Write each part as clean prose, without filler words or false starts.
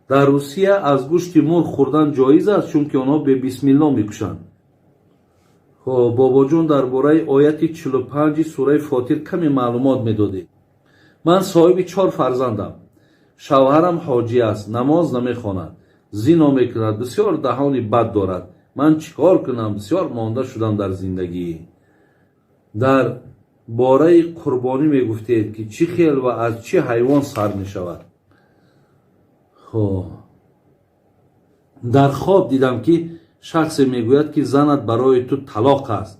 Дар Русия аз гӯшти мурғ хӯрдан ҷоиз аст, чунки онҳо бе бисмилло мекушанд. Хоб, бобоҷон, дар бораи ояти 45-и сураи Фотир каме маълумот медодед. Ман соҳиби чор фарзандам. Шавҳарам ҳоҷӣ аст, намоз намехонад, зино мекунад, бисёр даҳони бад дорад. Ман чӣ кор кунам? Бисёр монда шудам дар зиндагӣ. Дар бораи қурбонӣ мегуфтед, ки чӣ хел ва аз чӣ ҳайвон сар мешавад. Хоб, дар хоб дидам, ки шахсе мегӯяд, ки занат барои ту талоқ аст.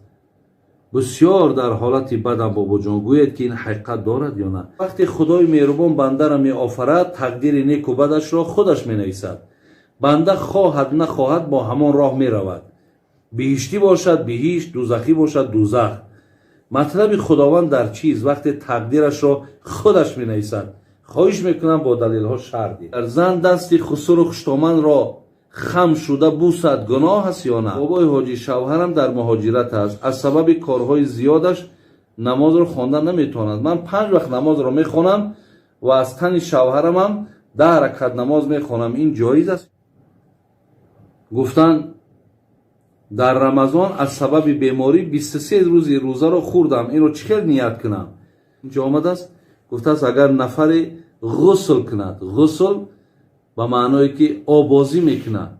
Бисёр дар ҳолати бадам, бобоҷон, гӯед, ки ин ҳақиқат дорад ё на. Вақте Худои меҳрубон бандаро меофарад, тақдири неку бадашро худаш менависад. Банда хоҳад нахоҳад бо ҳамон роҳ меравад. Биҳиштӣ бошад биҳишт, дузахӣ бошад дузах. Матлаби Худованд дар чиз, вақте тақдирашро худаш менависад? Хоҳиш мекунам, бо далелҳо шарҳ диҳед. Дар зан дасти хусуру хуштоманро хам шуда бусад, гуноҳ аст ё на? Бобои ҳоҷӣ, шавҳарам дар муҳоҷират аст. Аз сабаби корҳои зиёдаш намозро хонда наметавонад. Ман 5 вақт намозро мехонам ва аз тани шавҳарамам 10 ракат намоз мехонам. Ин ҷоиз аст? Гуфтанд, дар Рамазон аз сабаби беморӣ 23 рӯзи рӯзаро хӯрдам. Инро чӣ хел ният кунам? Инҷо омадааст, гуфтааст, агар нафаре ғусл кунад, ғусл ба маъное ки обозӣ мекунад,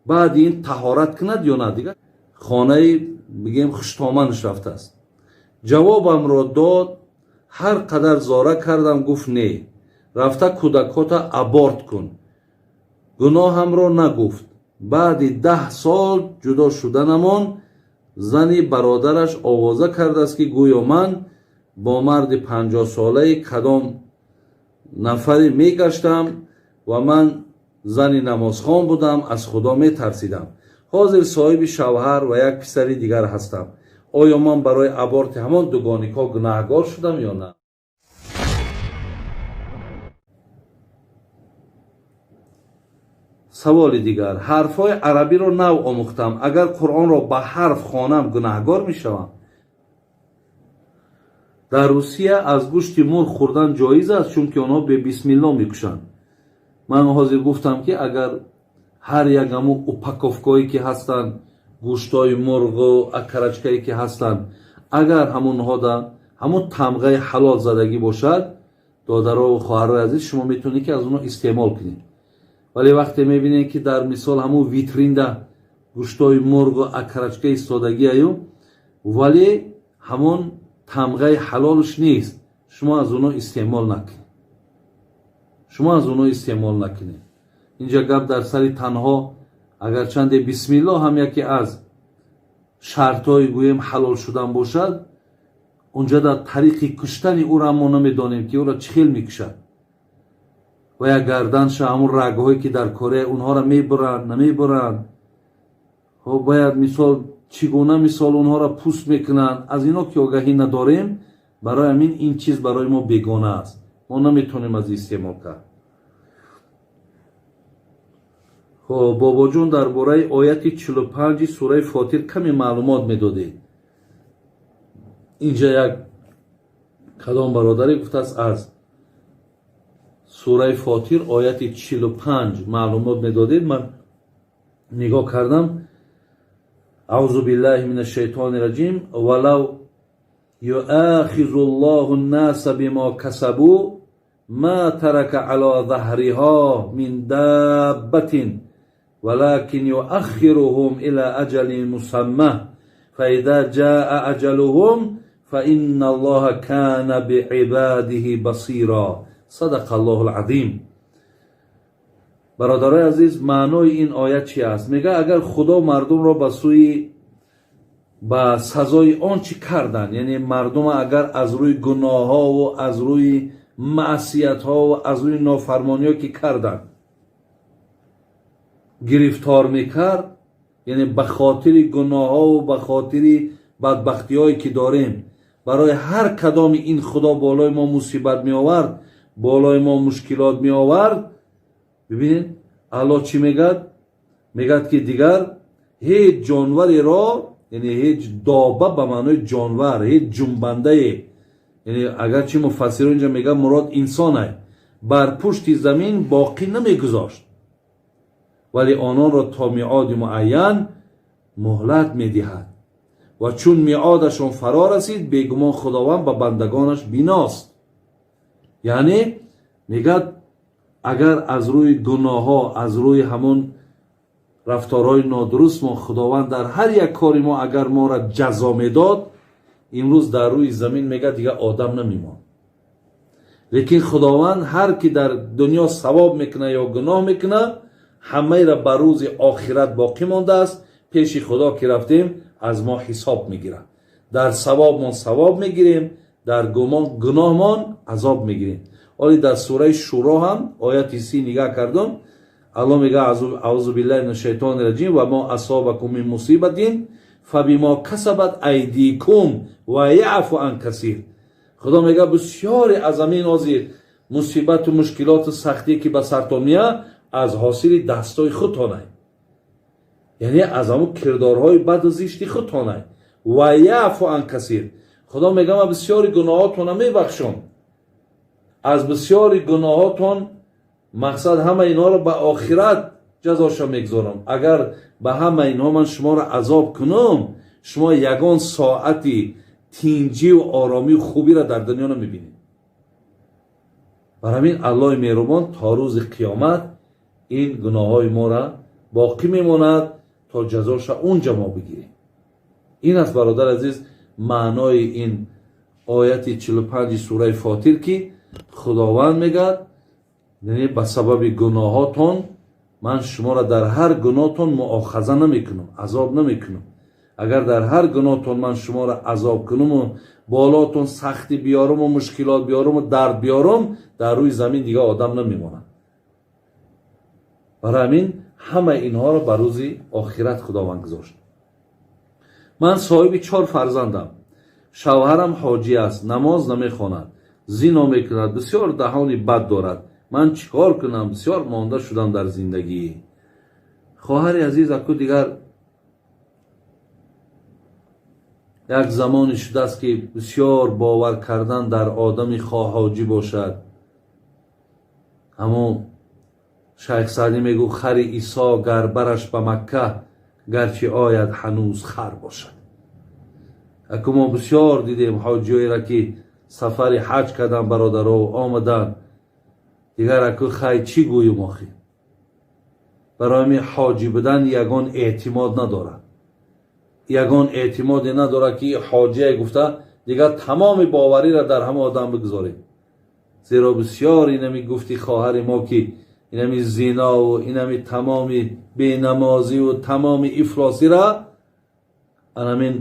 баъди ин таҳорат кунад ё на, дигар хонаи бигем хуштоманаш рафтааст. Ҷавобамро дод, ҳар қадар зора кардам, гуфт: «Не, рафта кӯдакҳота аборт кун». Гуноҳамро нагуфт. Баъди 10 сол ҷудо шуданамон зани бародараш овоза кардааст, ки гӯё ман бо марди 50-солаи кадом нафаре мегаштам ва ман зани намозхон будам, аз Худо метарсидам. Ҳозир соҳиби шавҳар ва як писари дигар ҳастам. Оё ман барои аборти ҳамон дугоникҳо гунаҳгор шудам ё на? Саволи дигар: ҳарфҳои арабиро нав омӯхтам. Агар Қуръонро ба ҳарф хонам, гунаҳгор мешавам? Дар Русия аз гӯшти мурғ хӯрдан ҷоиз аст, чунки онҳо бе бисмилло мекушанд. Ман ҳозир гуфтам, ки агар ҳар як ҳамун упаковкаҳое ки ҳастанд, гӯштҳои мурғу окорочкае ки ҳастанд, агар ҳамонҳода ҳамун тамғаи ҳалол задагӣ бошад, додарову хоҳарои азиз, шумо метавонед, ки аз онҳо истеъмол кунед. Вале вақте мебинед, ки дар мисол ҳамун витринда гӯштҳои мурғу окорочка истодагиаю, вале ҳамон тамғаи ҳалолш нест, шумо аз онҳо истеъмол накунед, шумо аз онҳо истеъмол накунед. Инҷа гап дар сари танҳо агарчанде бисмилло ҳам яке аз шартҳои гӯем ҳалол шудан бошад, унҷа дар тариқи куштани ӯро мо намедонем, ки ӯро чӣ хел мекушад ва як гарданша ҳамун рагҳое ки дар корея онҳоро мебуранд, намебуранд, бояд мисол чӣ гуна мисол онҳоро пӯст мекунанд, аз ино ки огаҳӣ надорем. Барои ҳамин ин чиз барои мо бегона аст, мо наметавонем аз истеъмол кард. Хоб, бобоҷон, дар бораи ояти 45-и сураи Фотир каме маълумот медодед. Инҷа як кадом бародаре гуфтааст, аз сураи Фотир ояти 45 маълумот медодед. Ман нигоҳ кардам: аузу биллаҳи мин ашшайтони раҷим, валав юахизу ллоҳу ннаса бимо касабу ма тарака ало заҳриҳо мин даббатин валакин юаххируҳум ила аҷалин мусамма фаиза ҷаа аҷалуҳум фаинна аллоҳа кана биибадиҳи басира. Садақа аллоҳу алазим. Бародарои азиз, маънои ин оят чи аст? Мега, агар Худо мардумро ба сӯи ба сазои он чӣ карданд, яъне мардума агар аз рӯи гуноҳҳову аз рӯи маъсиятҳову аз рӯи нофармониҳо ки карданд гирифтор мекард, яъне ба хотири гуноҳҳову ба хотири бадбахтиҳое ки дорем, барои ҳар кадоми ин Худо болои мо мусибат меовард, болои мо мушкилот меовард. Бибинед, Аллоҳ чӣ мегӯяд? Мегӯяд, ки дигар ҳеҷ ҷонвареро, яъне ҳеҷ доба ба маънои ҷонвар, ҳеҷ ҷунбандае, яъне агарчи муфассирон инҷа мегӯяд, мурод инсонай, бар пушти замин боқӣ намегузошт. Вале ононро то миоди муайян муҳлат медиҳад ва чун миодашон фаро расид, бегумон Худованд ба бандагонаш биност. Яъне мегӯяд, агар аз рӯи гуноҳҳо, аз рӯи ҳамон рафторҳои нодуруст мо Худованд дар ҳар як кори мо агар моро ҷазо медод, имрӯз дар рӯи замин, мегӯяд, дигар одам намемонд. Лекин Худованд ҳар ки дар дунё савоб мекунад ё гуноҳ мекунад, ҳамаеро ба рӯзи охират боқӣ мондааст. Пеши Худо ки рафтем, аз мо ҳисоб мегирад. Дар савобмон савоб мегирем, дар гуноҳмон азоб мегирем. Оли дар сураи Шӯро ҳам ояти 30 нигаҳ кардум, Аллоҳ мега: أعوذ بالله من الشيطان الرجيم، وما أصابكم من مصيبة فبما كسبت أيديكم ويعفو عن كثير. Худо мега, бисёре аз ҳамин ҳозир мусибату мушкилоту сахтие ки ба сартон меяд, аз ҳосили дастҳои худтонай, яъне аз ҳамун кирдорҳои баду зишти худтонай. ويعفو عن كثير. Худо мега, ман бисёри гуноҳотона мебахшам. Аз бисёри гуноҳотон, мақсад, ҳама инҳоро ба охират ҷазоша мегузорам. Агар ба ҳама инҳо ман шуморо азоб кунам, шумо ягон соати тинҷиву оромию хубиро дар дунё намебинед. Бар ҳамин Аллоҳи меҳрубон то рӯзи қиёмат ин гуноҳҳои моро боқӣ мемонад, то ҷазоша унҷа мо бигирем. Ин аст, бародар азиз, маънои ин ояти 45-и сураи Фотир, ки Худованд мегӯяд, ба сабаби гуноҳотон ман шуморо дар ҳар гуноҳтон муохаза намекунам, азоб намекунам. Агар дар ҳар гуноҳтон ман шуморо азоб кунуму болотон сахтӣ биёруму мушкилот биёруму дард биёрум, дар рӯи замин дигар одам намемонад. Барои ҳамин ҳама инҳоро ба рӯзи охират Худованд гузошт. Ман соҳиби чор фарзандам. Шавҳарам ҳоҷӣ аст, намоз намехонад, зино мекунад, бисёр даҳони бад дорад. Ман чӣ кор кунам? Бисёр монда шудам дар зиндагӣ. Хоҳари азиз, аку дигар як замоне шудааст, ки бисёр бовар кардан дар одами хоҳ ҳоҷӣ бошад. Ҳамон Шайх Саъдӣ мегӯ: «Хари Исо гар бараш ба Макка, гарчи ояд, ҳанӯз хар бошад». Аку мо бисёр дидем ҳоҷиёеро, ки сафари ҳаҷ кардан, бародаро, омадан, дигар аку хай чӣ гӯем охи? Барои ҳамин ҳоҷӣ будан ягон эътимод надорад, ягон эътимоде надорад, ки ҳоҷие гуфта дигар тамоми бовариро дар ҳама одам бигузорем. Зеро бисёр инами гуфти хоҳари мо, ки инами зинову инами тамоми бенамозиву тамоми ифлосира анамин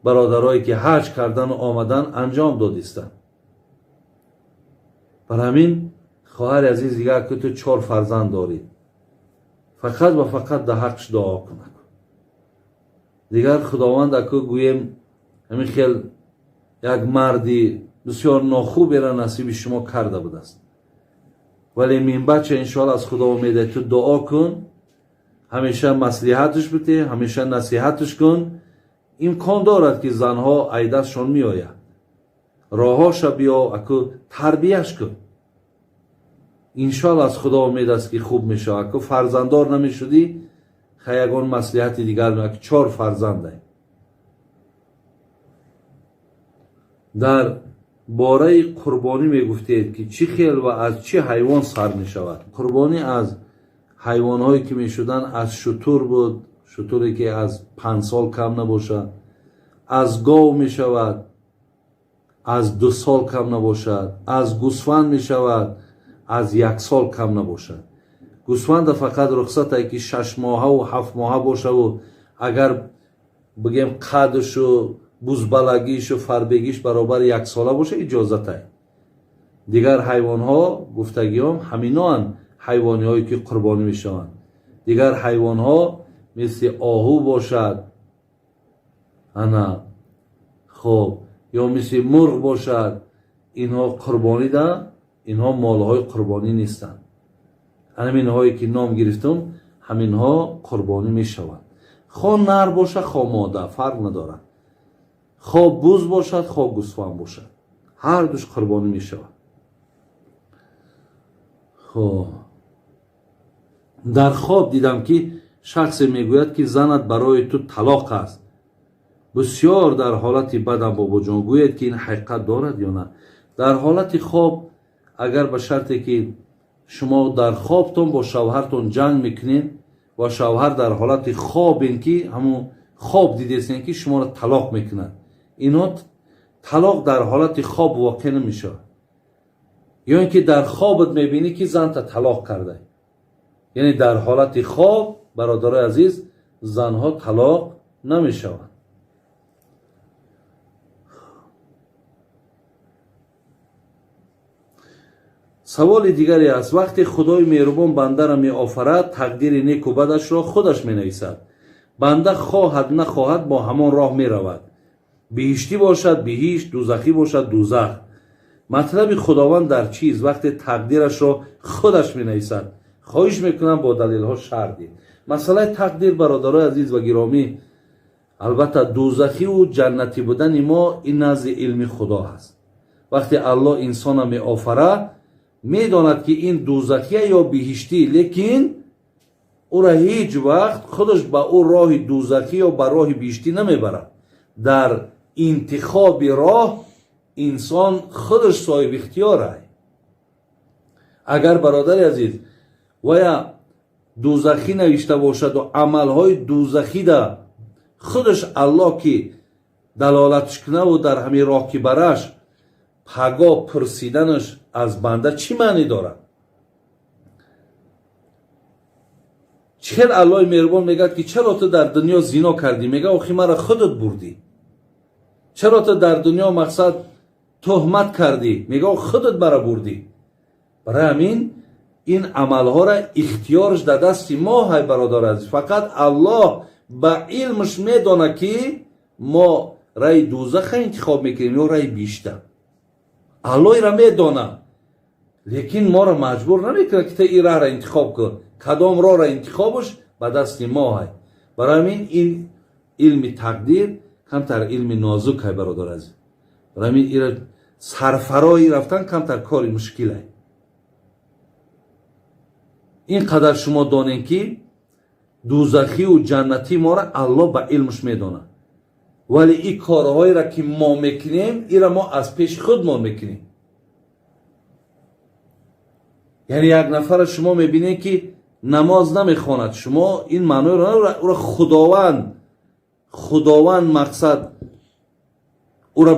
бародарое ки ҳаҷ кардану омадан анҷом додистанд. Бар ҳамин, хоҳари азиз, дигар ки ту чор фарзанд дорӣ, фақат ва фақат дар ҳаққш дуо кунак. Дигар Худованд аку гӯем, ҳамин хел як марди бисёр нохуберо насиби шумо карда будааст, вале минбача иншоалло аз Худо умеде. Ту дуо кун, ҳамеша маслиҳатш бите, ҳамеша насиҳатш кун. Имкон дорад, ки занҳо айдастшон меояд. Роҳҳоша биё, аку тарбияш кун. Иншоалло аз Худо умед аст, ки хуб мешавад. Аку фарзанддор намешудӣ, ха ягон маслиҳати дигар. Чор фарзандай. Дар бораи қурбонӣ мегуфтед, ки чӣ хел ва аз чӣ ҳайвон сар мешавад? Қурбонӣ аз ҳайвонҳое ки мешуданд, аз шутур буд, шутуре ки аз 5 сол кам набошад, аз гов мешавад, аз 2 сол кам набошад, аз гӯсфанд мешавад, аз як сол кам набошад. Гӯсфанда фақат рухсате, ки 6 моҳаву 7 моҳа бошаву агар бигем қадшу бузбалагишу фарбегиш баробари яксола боша, иҷозатай. Дигар ҳайвонҳо, гуфтагиҳом, ҳаминоанд ҳайвониҳое ки қурбонӣ мешаванд. Дигар ҳайвонҳо мисли оҳу бошад, ана хоб, ё мисли мурғ бошад, инҳо қурбонида, инҳо молҳои қурбонӣ нестанд. Ҳаминҳое ки ном гирифтум, ҳаминҳо қурбонӣ мешаванд. Хо нар бошад, хо мода, фарқ надорад, хо буз бошад, хо гӯсфанд бошад, ҳар душ қурбонӣ мешавад. Хоб, Дар хоб дидам, ки шахсе мегӯяд, ки занат барои ту талоқ аст. Бисёр дар ҳолати бадам, бобоҷон, гӯед, ки ин ҳақиқат дорад ё на? Дар ҳолати хоб, агар ба шарте ки шумо дар хобтон бо шавҳартон ҷанг мекунед ва шавҳар дар ҳолати хобен, ки ҳамун хоб дидесен, ки шуморо талоқ мекунад, ино талоқ дар ҳолати хоб воқеъ намешавад. Ё ин ки дар хобат мебинӣ, ки занта талоқ карда, яъне дар ҳолати хоб, бародарои азиз, занҳо талоқ намешаванд. Саволи дигаре аст: вақте Худои меҳрубон бандаро меофарад, тақдири неку бадашро худаш менависад. Банда хоҳад нахоҳад бо ҳамон роҳ меравад: биҳиштӣ бошад биҳишт, дузахӣ бошад дузах. Матлаби Худованд дар чиз, вақте тақдирашро худаш менависад? Хоҳиш мекунам, бо далелҳо шарҳ диҳед. Масъалаи тақдир, бародарои азиз ва гиромӣ, албатта, дузахиву ҷаннатӣ будани мо ин назди илми Худо ҳаст. Вақте Аллоҳ инсона меофарад, медонад, ки ин дузахия ё биҳиштӣ, лекин ӯра ҳеҷ вақт худаш ба ӯ роҳи дузахӣ ё ба роҳи биҳиштӣ намебарад. Дар интихоби роҳ инсон худаш соҳиби ихтиёр ай. Агар, бародари азиз, вая дузахӣ навишта бошаду амалҳои дузахида худаш Аллоҳ ки далолатш кунаву дар ҳамин роҳ ки бараш, паго пурсиданаш аз банда чӣ маънӣ дорад? Чӣ хел Аллоҳи меҳрубон мегӯяд, ки чаро ту дар дунё зино кардӣ? Мега: охи, мара худат бурдӣ. Чаро ту дар дунё, мақсад, туҳмат кардӣ? Мега: худат мара бурдӣ. Барои ҳамин ин амалҳоро ихтиёрш дар дасти мо ҳай, бародар азиз. Фақат Аллоҳ ба илмш медонад, ки мо раи дузаха интихоб мекунем ё раи биҳишта. Аллоҳ ира медонад, лекин моро маҷбур намекунад, ки ту ин раҳро интихоб кун. Кадом роҳро интихобш ба дасти мо ҳай. Барои ҳамин ин илми тақдир камтар илми нозук ҳай, бародар азиз. Барои ҳамин ира сарфарои рафтан камтар кори мушкил ай. Ин қадар шумо донем, ки дузахиву ҷаннатӣ моро Аллоҳ ба илмш медонад, вале ин корҳоеро, ки мо мекунем, ира мо аз пеши худмон мекунем. Яъне як нафара шумо мебинед, ки намоз намехонад, шумо ин маъноеро ӯро Худованд, мақсад, ӯро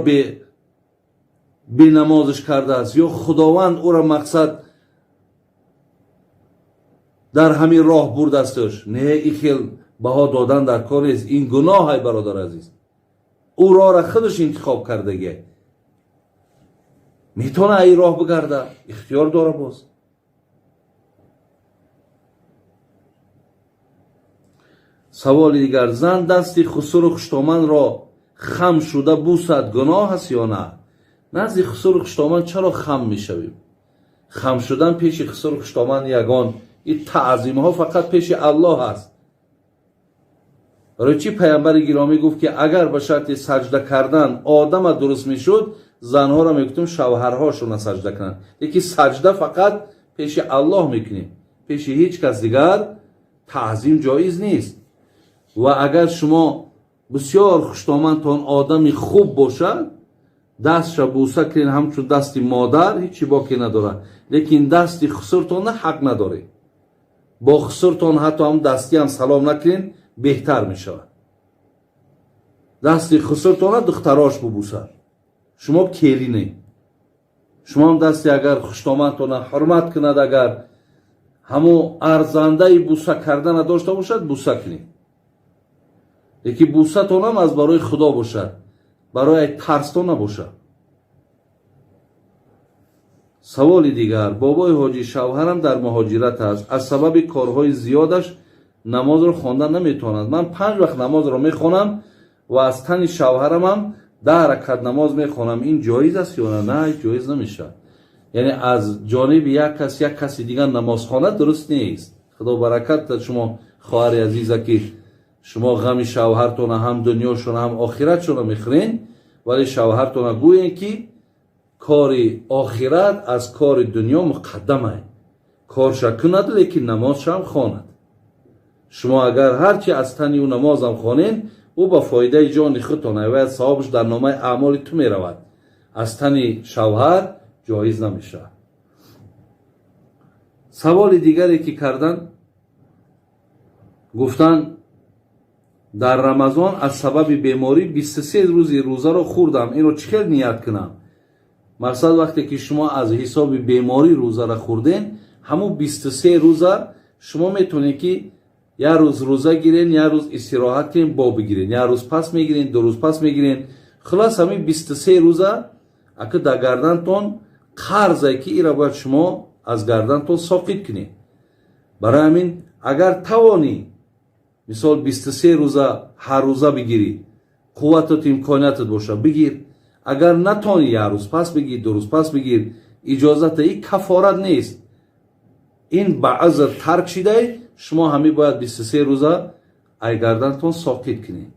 бенамозиш кардааст ё Худованд ӯро, мақсад, дар ҳамин роҳ бурдастш. Не, ин хел баҳо додан дар кор нест, ин гуноҳ ай, бародар азиз. Ӯ роҳра худаш интихоб кардагия, метавона ай роҳ бигарда, ихтиёр дора боз. Саволи дигар: зан дасти хусуру хуштоманро хам шуда бусад, гуноҳ аст ё на? Назди хусуру хуштоман чаро хам мешавем? Хам шудан пеши хусуру хуштоман ягон ин таъзимҳо фақат пеши Аллоҳ аст. Барои чӣ паямбари гиромӣ гуфт, ки агар ба шарти саҷда кардан одама дуруст мешуд, занҳоро мегуфтем шавҳарҳошона саҷда кунанд. Лекин саҷда фақат пеши Аллоҳ мекунем, пеши ҳеҷ кас дигар таъзим ҷоиз нест. Ва агар шумо бисёр хуштомантон одами хуб бошад, дастша буса кунед ҳамчун дасти модар, ҳечи боке надорад, лекин дасти хусуртонна ҳақ надоред. Бо хусуртон ҳатто ҳам дастиам салом накунед, беҳтар мешавад. Дасти хусуртона духтарош бубусад, шумо келине. Шумоам дасти агар хуштомантона ҳурмат кунад, агар ҳамо арзандаи буса кардана дошта бошад, буса кунед, лекин бусатонам аз барои Худо бошад, барои тарстон набошад. Саволи дигар: бобои ҳоҷӣ, шавҳарам дар муҳоҷират аст, аз сабаби корҳои зиёдаш намозро хондан наметавонад. Ман 5 вақт намозро мехонам ва аз тани шавҳарамам 10 ракат намоз мехонам. Ин ҷоиз аст ё на? На, ҷоиз намешавад. Яъне аз ҷониби як кас як каси дигар намозхона дуруст нест. Худо баракат дад шумо, хоҳари азиза, ки шумо ғами шавҳартона, ҳам дунёшона, ҳам охиратшона мехӯрен, вале шавҳартона гӯен, ки кори охират аз кори дунё муқаддам ай. Корша кунад, лекин намозшам хонад. Шумо агар ҳарчи аз тани ӯ намозам хонен, ӯ ба фоидаи ҷони худтон, вая савобаш дар номаи аъмоли ту меравад. Аз тани шавҳар ҷоиз намешавад. Саволи дигаре ки карданд, гуфтанд: дар Рамазон аз сабаби беморӣ 23 рӯзи рӯзаро хӯрдам, инро чӣ хел ният кунам? Мақсад, вақте ки шумо аз ҳисоби беморӣ рӯзаро хӯрден, ҳамун 23 рӯза шумо метавонед ки як рӯз рӯза гирен, як рӯз истироҳат кунен, бо бигирен, як рӯз пас мегирен, 2 рӯз пас мегирен. Хулос, ҳамин 23 рӯза ака дар гардантон қарзе ки ира бояд шумо аз гардантон соқит кунед. Барои ҳамин агар тавонӣ, мисол, 23 рӯза ҳар рӯза бигирӣ, қувватат, имкониятат боша, бигир. Агар натонӣ, як рӯз пас бигир, 2 рӯз пас бигир, иҷозата. Ин кафорат нест, ин ба узр тарк шидай. Шумо ҳамин бояд 23 рӯза ай гардантон соқит кунед.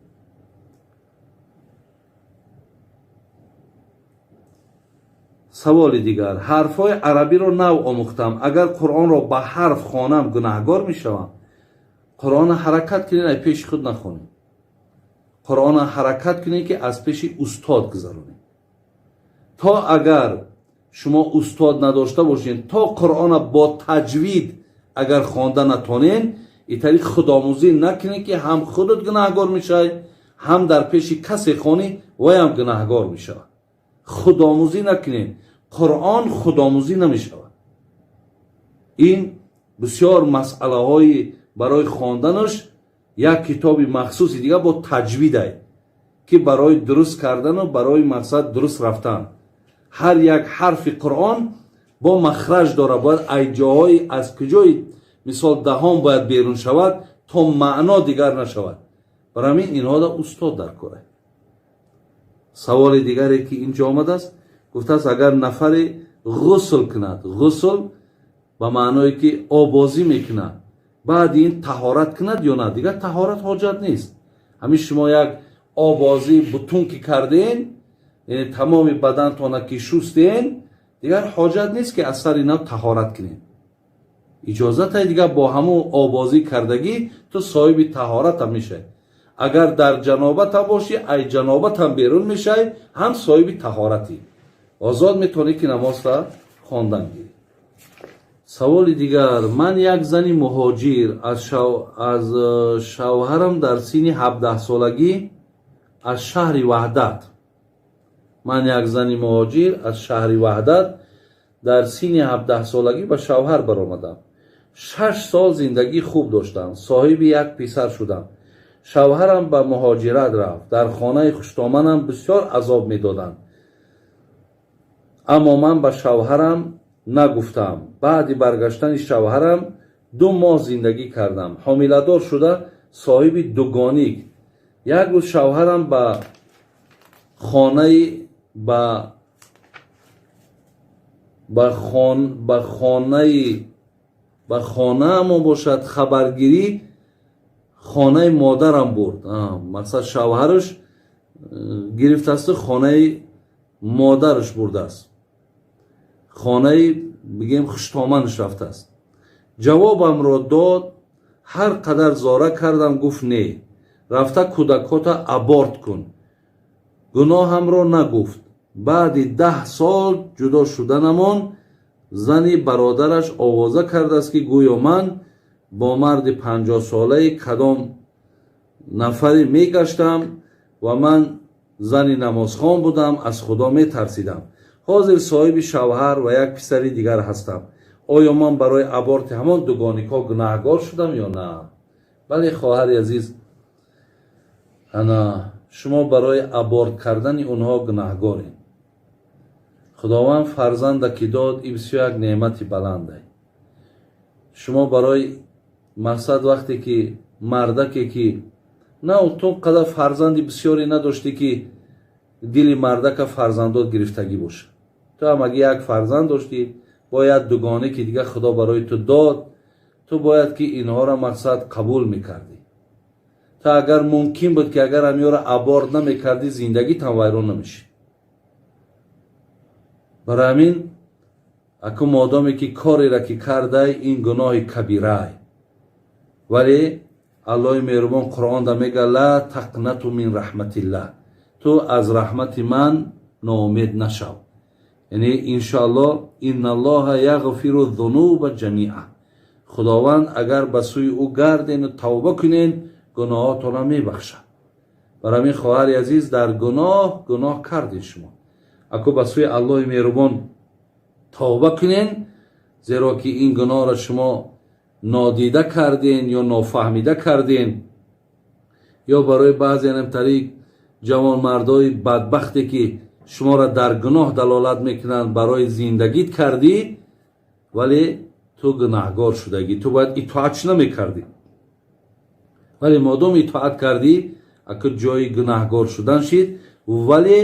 Саволи дигар: ҳарфҳои арабиро нав омӯхтам, агар Қуръонро ба ҳарф хонам, гунаҳгор мешавам? Қуръонро ҳаракат кунед ай пеши худ нахонед. Қуръонро ҳаракат кунед ки аз пеши устод гузаронед. То агар шумо устод надошта бошед, то Қуръонро бо таҷвид агар хонда натонед, итари худомӯзӣ накунед, ки ҳам худат гунаҳгор мешавӣ, ҳам дар пеши касе хонӣ, ваям гунаҳгор мешавад. Худомӯзӣ накунед. Қуръон худомӯзӣ намешавад. Ин бисёр масъалаҳои барои хонданаш як китоби махсуси дига бо таҷвидай, ки барои дуруст кардану барои мақсад дуруст рафтан. Ҳар як ҳарфи Қуръон бо махраҷ дорад, бояд ай ҷоҳои аз куҷои, мисол, даҳон бояд берун шавад, то маъно дигар нашавад. Барои ҳамин инҳода устод дар кора. Саволи дигаре ки инҷо омадааст, гуфтааст: агар нафаре ғусл кунад, ғусл ба маъное ки обозӣ мекунад, баъди ин таҳорат кунад ё на? Дигар таҳорат ҳоҷат нест. Ҳамин шумо як обозӣ бутун ки карден, яъне тамоми бадантона ки шустен, дигар ҳоҷат нест ки аз сари нав таҳорат кунед. Иҷозатай, дигар бо ҳамун обозӣ кардагӣ ту соҳиби таҳоратам мешавӣ. Агар дар ҷанобатам бошӣ, ай ҷанобатам берун мешавӣ, ҳам соҳиби таҳоратӣ, озод метавонӣ ки намозра хондан гирӣ. Саволи дигар: ман як зани муҳоҷир, аз шавҳарам дар синни 17-солагӣ аз шаҳри Ваҳдат. Ман як зани муҳоҷир аз шаҳри Ваҳдат дар синни 17-солагӣ ба шавҳар баромадам. 6 сол зиндагии хуб доштам, соҳиби як писар шудам. Шавҳарам ба муҳоҷират рафт. Дар хонаи хуштоманам бисёр азоб медоданд, аммо ман ба шавҳарам нагуфтам. Баъди баргаштани шавҳарам 2 моҳ зиндагӣ кардам. Ҳомиладор шуда, соҳиби дугоник. Як рӯз шавҳарам ба хонаи ба хонаи ба хонаамон бошад, хабаргирӣ хонаи модарам бурд. Мақсад, шавҳараш гирифтасту хонаи модараш бурдааст, хонаи бигем хуштоманаш рафтааст. Ҷавобамро дод. Ҳар қадар зора кардам, гуфт: не, рафта кӯдакҳота аборт кун. Гуноҳамро нагуфт. Баъди 10 сол ҷудо шуданамон зани бародараш овоза кардааст, ки гӯё ман бо марди 50-солаи кадом нафаре мегаштам ва ман зани намозхон будам, аз Худо метарсидам. Ҳозир соҳиби шавҳар ва як писари дигар ҳастам. Оё ман барои аборти ҳамон дугоникҳо гунаҳгор шудам ё на? Бале, хоҳари азиз, ана шумо барои аборт кардани онҳо гунаҳгоред. Худованд фарзанда ки дод, ин бисёр як неъмати баландай. Шумо барои мақсад, вақте ки мардаке ки на ту қадар фарзанди бисёре надоштӣ, ки дили мардака фарзандот гирифтагӣ боша. Ту ҳамагӣ як фарзанд доштӣ, бояд дугоне ки дигар Худо барои ту дод, ту бояд ки инҳоро мақсад қабул мекардӣ. Ту агар мумкин буд ки агар ҳамиёро аборт намекардӣ, зиндагитам вайрон намешид. Барои ҳамин Аку модоме ки кореро ки кардай, ин гуноҳи кабирай, вале Аллоҳи меҳрубон Қуръонда мега: ла тақнату мин раҳматиллаҳ, ту аз раҳмати ман ноумед нашав. Яъне иншоаллоҳ, инналлоҳа яғфиру зунуба ҷамиа, Худованд агар ба сӯи ӯ гардену тавба кунен, гуноҳотонро мебахшад. Бар ҳамин, хоҳари азиз, дар гуноҳ кардед шумо, аку ба сӯи Аллоҳи меҳрубон тавба кунен, зеро ки ин гуноҳро шумо нодида карден ё нофаҳмида карден, ё барои баъзе тариқ ҷавонмардои бадбахте ки шуморо дар гуноҳ далолат мекунанд, барои зиндагит кардӣ, вале ту гунаҳгор шудагӣ. Ту бояд итоат чӣ намекардӣ, вале модом итоат кардӣ, аку ҷои гунаҳгор шудан шид. Вале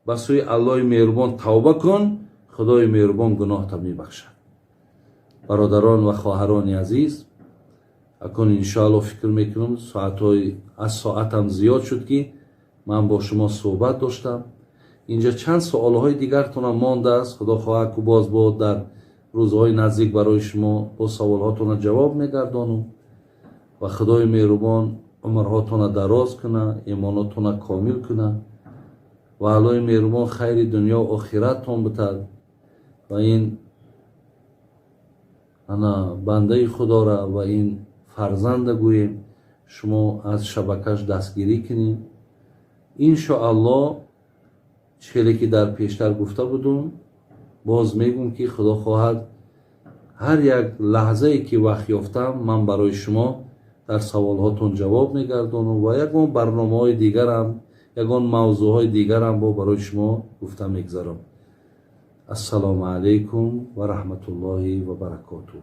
ба сӯи Аллоҳи меҳрубон тавба кун, Худои меҳрубон гуноҳта мебахшад. Бародарон ва хоҳарони азиз, акун иншоалло фикр мекунам, соатҳои аз соатам зиёд шуд, ки ман бо шумо суҳбат доштам. Инҷа чанд суолҳои дигартонам мондааст. Худо хоҳад, ку боз бо дар рӯзҳои наздик барои шумо бо саволҳотона ҷавоб мегардонам. Ва Худои меҳрубон умрҳотона дароз куна, имонотона комил куна ва Аллоҳи меҳрубон хайри дунё охираттон битад. Ва ин ана бандаи Худора ва ин фарзанда гӯем, шумо аз шабакаш дастгирӣ кунед. Иншоаллоҳ, хеле ки дар пештар гуфта будум, боз мегӯм, ки Худо хоҳад, ҳар як лаҳзае ки вақт ёфтам, ман барои шумо дар саволҳотон ҷавоб мегардонам ва ягон барномаҳои дигарам, ягон мавзӯъҳои дигарам бо барои шумо гуфта мегзарам. Ассалому алайкум ва раҳматуллоҳи ва баракотуҳ.